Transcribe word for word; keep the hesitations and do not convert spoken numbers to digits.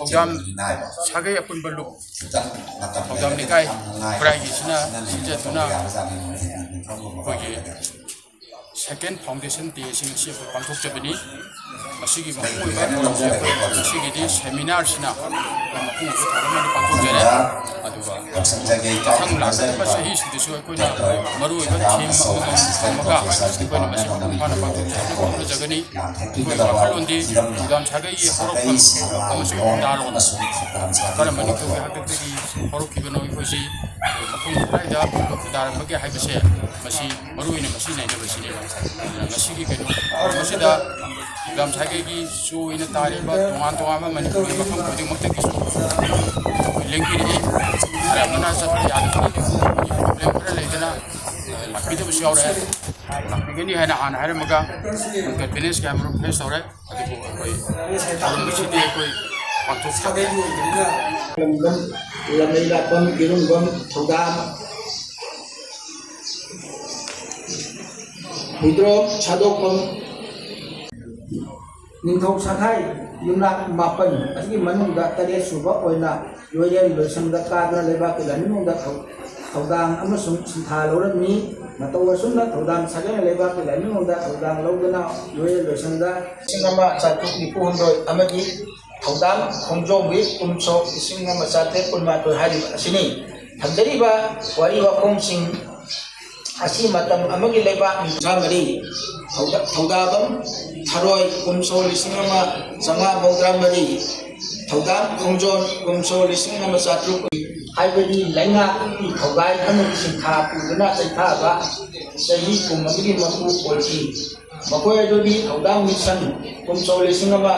ꯊꯧꯗꯥꯝ ꯁꯥꯒꯩ ꯑꯄꯨꯟꯕ ꯂꯨꯞ ꯊꯧꯗꯥꯝ ꯂꯩꯀꯥꯏ ꯈꯨꯔꯥꯏꯒꯤꯁꯤꯅ ꯁꯤꯟꯖꯗꯨꯅ ꯑꯩꯈꯣꯏꯒꯤ second foundation day ꯑꯁꯤ ꯉꯁꯤ ꯑꯩꯈꯣꯏ ꯄꯥꯡꯊꯣꯛꯆꯕꯅꯤ꯫ ꯃꯁꯤꯒꯤ ꯃꯄꯨꯡ ꯑꯣꯏꯕ ꯊꯧꯔꯝꯁꯦ ꯑꯩꯈꯣꯏ ꯉꯁꯤꯒꯤꯗꯤ seminarꯁꯤꯅ ꯑꯩꯈꯣꯏ ꯃꯄꯨꯡ ꯑꯣꯏꯕ ꯊꯧꯔꯝ ꯑꯣꯏꯅ ꯄꯥꯡꯊꯣꯛꯆꯔꯦ꯫ ꯑꯗꯨꯒ ꯃꯊꯪ ꯂꯥꯛꯀꯗꯕ ꯆꯍꯤꯁꯤꯡꯗꯁꯨ ꯑꯩꯈꯣꯏꯅ ꯃꯔꯨꯑꯣꯏꯕ theme ꯑꯃꯃꯝ ꯊꯝꯃꯒ ꯑꯩꯈꯣꯏꯅ ꯃꯁꯤ ꯃꯄꯨꯡ ꯐꯥꯅ ꯄꯥꯡꯊꯣꯛꯆꯒꯅꯤ ꯍꯥꯏꯅ ꯍꯣꯠꯅꯖꯒꯅꯤ꯫ ꯑꯩꯈꯣꯏꯒꯤ ꯋꯥꯈꯜꯂꯣꯟꯗꯤ ꯊꯧꯗꯥꯝ ꯁꯥꯒꯩꯒꯤ ꯍꯧꯔꯛꯐꯝ ꯑꯃꯁꯨꯡ ꯈꯣꯡꯗꯥꯔꯣꯟ ꯀꯔꯝꯕ ꯅꯤꯡꯊꯧꯒꯤ ꯍꯥꯛꯇꯛꯇꯒꯤ ꯍꯧꯔꯛꯈꯤꯕꯅꯣ, ꯑꯩꯈꯣꯏꯁꯤ ꯃꯐꯝ ꯀꯗꯥꯏꯗ ꯈꯨꯟꯗꯥꯔꯝꯕꯒꯦ ꯍꯥꯏꯕꯁꯦ ꯃꯁꯤ ꯃꯔꯨꯑꯣꯏꯅ ꯃꯁꯤ ꯅꯩꯅꯕꯁꯤꯅꯦꯕ꯫ ꯑꯗꯨꯅ ꯉꯁꯤꯒꯤ ꯀꯩꯅꯣ ꯊꯧꯔꯝ ꯑꯁꯤꯗ ꯊꯧꯗꯥꯝ ꯁꯥꯒꯩꯒꯤ ꯆꯨ ꯑꯣꯏꯅ ꯇꯥꯔꯤꯕ ꯇꯣꯉꯥꯟ ꯇꯣꯉꯥꯟꯕ ꯃꯅꯤꯄꯨꯔꯒꯤ ꯃꯐꯝ ꯈꯨꯗꯤꯡꯃꯛꯇꯒꯤꯁꯨ ꯑꯩꯈꯣꯏ ꯂꯦꯡꯕꯤꯔꯛꯏ꯫ ꯑꯌꯥꯝꯕꯅ ꯆꯠꯄ ꯌꯥꯗꯕ problem ꯈꯔ ꯂꯩꯗꯅ ꯂꯥꯛꯄꯤꯗꯕꯁꯨ ꯌꯥꯎꯔꯦ꯫ ꯂꯥꯛꯄꯤꯒꯅꯤ ꯍꯥꯏꯅ ꯍꯥꯟꯅ ꯍꯥꯏꯔꯝꯃꯒ inconvenience ꯀꯌꯥ ꯃꯔꯨꯝ face ꯇꯧꯔꯦ꯫ ꯑꯗꯨꯕꯨ ꯑꯩꯈꯣꯏ ꯊꯧꯔꯝ ꯑꯁꯤꯗꯤ ꯑꯩꯈꯣꯏ ꯄꯥꯡꯊꯣꯛꯆꯕ ꯂꯝꯗꯝ, ꯂꯝꯂꯩ ꯂꯥꯛꯄꯝ, ꯏꯔꯨꯡꯕꯝ, ꯊꯧꯗꯥꯝ, ꯍꯨꯏꯗ꯭ꯔꯣꯝ, ꯁꯥꯗꯣꯛꯐꯝ, ꯅꯤꯡꯊꯧ ꯁꯛꯍꯥꯏ ꯌꯨꯝꯅꯥꯛ ꯃꯥꯄꯟ ꯑꯁꯤꯒꯤ ꯃꯅꯨꯡꯗ ꯇꯔꯦꯠ ꯁꯨꯕ ꯑꯣꯏꯅ ꯌꯣꯌꯦꯟ ꯂꯣꯏꯁꯪꯗ ꯀꯥꯗꯨꯅ ꯂꯩꯕꯥꯛꯀꯤ ꯂꯥꯟꯃꯤꯉꯣꯟꯗ ꯊꯧ-, ꯊꯧꯗꯥꯡ ꯑꯃꯁꯨꯡ ꯁꯤꯟꯊꯥ ꯂꯧꯔꯝꯃꯤ꯫ ꯃꯇꯧ ꯑꯁꯨꯝꯅ ꯊꯧꯗꯥꯝ ꯁꯥꯒꯩꯅ ꯂꯩꯕꯥꯛꯀꯤ ꯂꯥꯟꯃꯤꯉꯣꯟꯗ ꯊꯧꯗꯥꯡ ꯂꯧꯗꯨꯅ ꯌꯣꯌꯦꯟ ꯂꯣꯏꯁꯪꯗ ꯂꯤꯁꯤꯡ ꯑꯃ ꯆꯥꯇ꯭ꯔꯨꯛ ꯅꯤꯐꯨ ꯍꯨꯝꯗꯣꯏ ꯑꯃꯗꯤ ꯊꯧꯗꯥꯝ ꯈꯣꯡꯖꯣꯝꯒꯤ ꯀꯨꯝꯁꯣ ꯂꯤꯁꯤꯡ ꯑꯃ ꯆꯥꯇ꯭ꯔꯦꯠ ꯀꯨꯟꯃꯥꯊꯣꯏ ꯍꯥꯏꯔꯤꯕ ꯑꯁꯤꯅꯤ꯫ ꯊꯝꯖꯔꯤꯕ ꯋꯥꯔꯤ ꯋꯥꯈꯣꯡꯁꯤꯡ ꯑꯁꯤ ꯃꯇꯝ ꯑꯃꯒꯤ ꯂꯩꯕꯥꯛ ꯅꯤꯐꯨ ꯃꯔꯤ, ꯊꯧꯗꯥ-, ꯊꯧꯗꯥꯕꯝ ꯊꯔꯣꯏ ꯀꯨꯝꯁꯣ ꯂꯤꯁꯤꯡ ꯑꯃ ꯆꯥꯝꯃꯉꯥ ꯃꯧꯗ꯭ꯔꯥ ꯃꯔꯤ, ꯊꯧꯗꯥꯝ ꯈꯣꯡꯖꯣꯝ ꯀꯨꯝꯁꯣ ꯂꯤꯁꯤꯡ ꯑꯃ ꯆꯥꯇ꯭ꯔꯨꯛ, ꯍꯥꯏꯕꯗꯤ ꯂꯩꯉꯥꯛꯀꯤ ꯊꯧꯒꯥꯏ ꯑꯃꯗꯤ ꯁꯤꯟꯊꯥ ꯄꯨꯗꯨꯅ ꯆꯩꯊꯥꯕ ꯆꯍꯤ ꯀꯨꯟꯃꯔꯤꯒꯤ ꯃꯄꯨ ꯑꯣꯏꯈꯤ꯫ ꯃꯈꯣꯏ ꯑꯗꯨꯗꯤ ꯊꯧꯗꯥꯝ ꯃꯤꯁꯟ ꯀꯨꯝꯁꯣ ꯂꯤꯁꯤꯡ ꯑꯃ